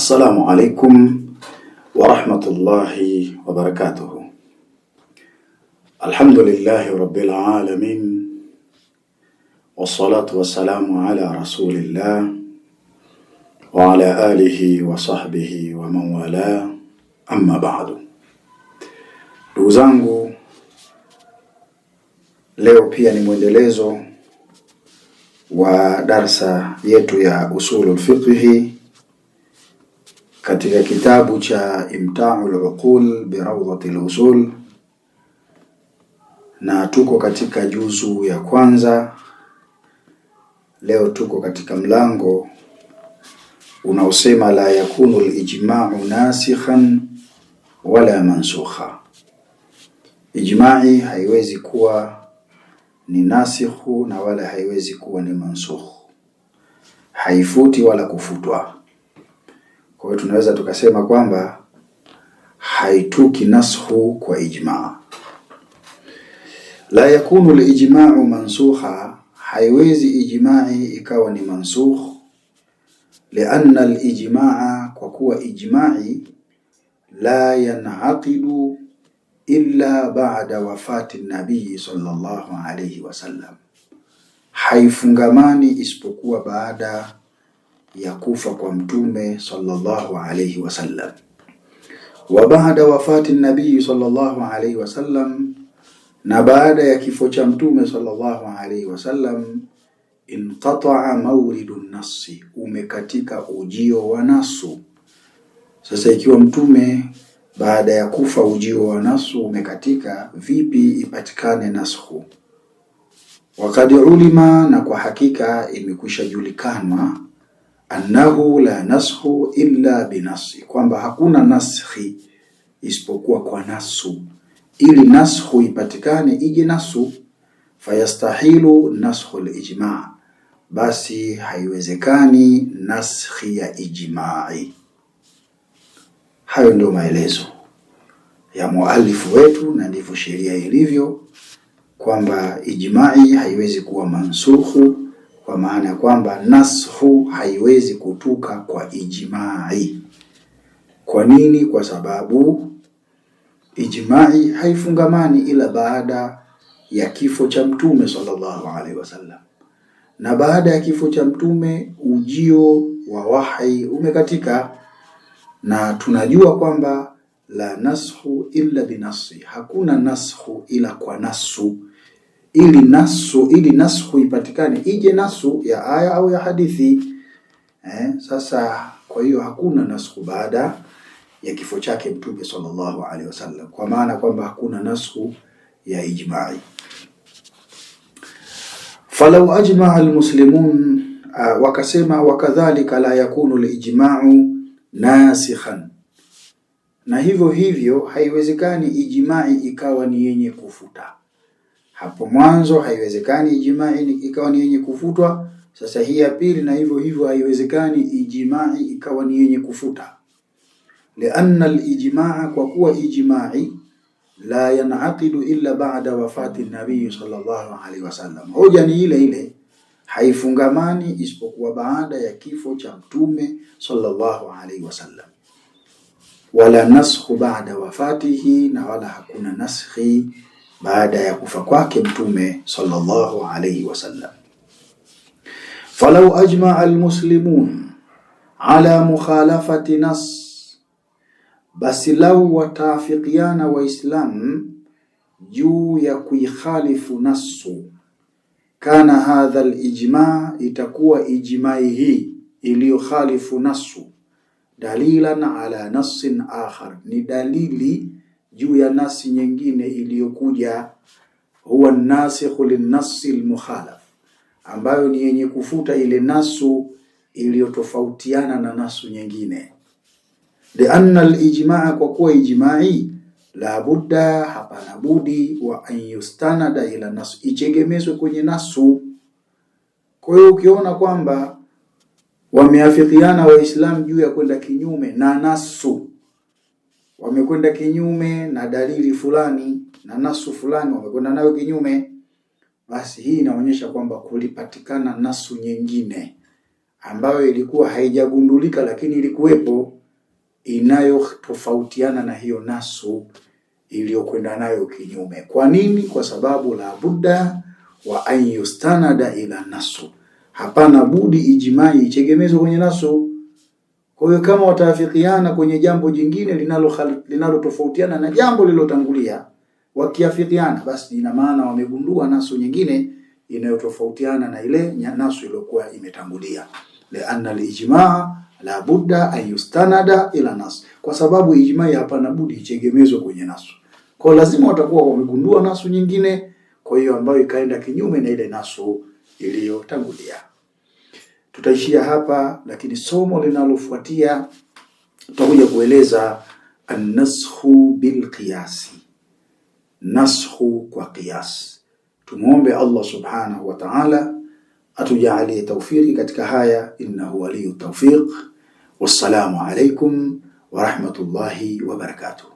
Assalamu alaikum warahmatullahi wabarakatuhu. Alhamdulillahi rabbil alamin wassalatu wassalamu ala rasulillah wa ala alihi wa sahbihi wa man wala, amma ba'du. Ndugu zangu, leo pia ni mwendelezo wa darsa yetu ya usulul fiqhi katika kitabu cha Imtaul Uqul bi Rawdatil Usul, na tuko katika juzu ya kwanza. Leo tuko katika mlango unaosema la yakunu lijmau nasikhan wala mansukha, ijma'i haiwezi kuwa ni nasikhu na wala haiwezi kuwa ni mansukhu, haifuti wala kufutwa. Kwa hiyo tunaweza tukasema kwamba haituki nashu kwa ijmaa. La yakunu lijmau mansukha, haiwezi ijma'i ikawa ni mansukh. Lianna alijmaa, kwa kuwa ijma'i la yanaqidu illa ba'da wafati nabii sallallahu alayhi wasallam, haifungamani isipokuwa baada ya kufa kwa Mtume sallallahu alayhi wasallam. Wa baada wafati nabii sallallahu alayhi wasallam, na baada ya kifo cha Mtume sallallahu alayhi wasallam, inqataa mauridu nasi, umekatika ujio wa nasu. Sasa ikiwa Mtume baada ya kufa ujio wa nasu umekatika, vipi ipatikane nashu? Wakad ulima, na kwa hakika imekwisha julikanwa annahu la nashu illa binasi, kwamba hakuna naskhi isipokuwa kwa nasu. Ili nashu ipatikane ije nasu, fayastahilu nashu lijma, basi haiwezekani naskhi ya ijma'i. Hayo ndio maelezo ya mualifu wetu, na ndivyo sheria ilivyo kwamba ijma'i haiwezi kuwa mansukhu kwa maana ya kwamba nashu haiwezi kutuka kwa ijmai. Kwa nini? Kwa sababu ijmai haifungamani ila baada ya kifo cha Mtume sallallahu alaihi wasallam, na baada ya kifo cha Mtume ujio wa wahi umekatika, na tunajua kwamba la nashu illa binasi, hakuna nashu ila kwa nasu ili nasu ili nashu ipatikane ije nasu ya aya au ya hadithi eh. Sasa kwa hiyo hakuna nashu baada ya kifo chake Mtume sallallahu alaihi wasallam, kwa maana kwamba hakuna nashu ya ijma'i. Falau ajmaa almuslimun, wakasema wakadhalika la yakunu alijma'u nasikhan, na hivyo hivyo haiwezekani ijma'i ikawa ni yenye kufuta hapo mwanzo haiwezekani ijimai ikawa ni yenye kufutwa. Sasa hii ya pili, na hivyo hivyo haiwezekani ijimai ikawa ni yenye kufuta. Lianna alijmaa, kwa kuwa ijimai la yanaqidu illa ba'da wafati nabii sallallahu alaihi wasallam, hoja ni ile ile, haifungamani isipokuwa baada ya kifo cha mtume sallallahu alaihi wasallam. Wala naskhu ba'da wafatihi, na wala hakuna naskhi baada ya kufa kwake mtume sallallahu alayhi wasallam. Falau ajmaa almuslimun ala mukhalafati nas, basi lau wataafikiana Waislamu juu ya kuikhalifu nasu, kana hadha alijma, itakuwa ijmai hii iliyokhalifu nasu dalilan ala nassin akhar, ni dalili juu ya nasi nyingine iliyokuja, huwa nasikhu linnasi almukhalaf, ambayo ni yenye kufuta ile nasu iliyotofautiana na nasu nyingine. Lianna alijmaa, kwa kuwa ijma'i la budda, hapana budi, wa an yustanada ila nasu, ichegemezwe kwenye nasu. Kwa hiyo ukiona kwamba wameafikiana Waislamu juu ya kwenda kinyume na nasu wamekwenda kinyume na dalili fulani na nasu fulani, wamekwenda nayo kinyume, basi hii inaonyesha kwamba kulipatikana nasu nyingine ambayo ilikuwa haijagundulika lakini ilikuwepo, inayotofautiana na hiyo nasu iliyokwenda nayo kinyume. Kwa nini? Kwa sababu la budda wa an yustanada ila nasu, hapana budi ijmai itegemezwe kwenye nasu. Kwa hiyo kama wataafikiana kwenye jambo jingine linalotofautiana na jambo lililotangulia, wakiafikiana, basi ina maana wamegundua nasu nyingine inayotofautiana na ile nasu iliyokuwa imetangulia. Lianna alijmaa la budda an yustanada ila nas, kwa sababu ijmai hapana budi itegemezwe kwenye nasu. Kwa lazima watakuwa wamegundua nasu nyingine, kwa hiyo ambayo ikaenda kinyume na ile nasu iliyotangulia. Tutaishia hapa, lakini somo linalofuatia tutakuja kueleza an-nasxu bil qiyasi, nasxu kwa qiyas. Tumuombe Allah subhanahu wa ta'ala atujalie taufiki katika haya, innahu waliyu tawfiq. Wassalamu alaikum wa rahmatullahi wa barakatuh.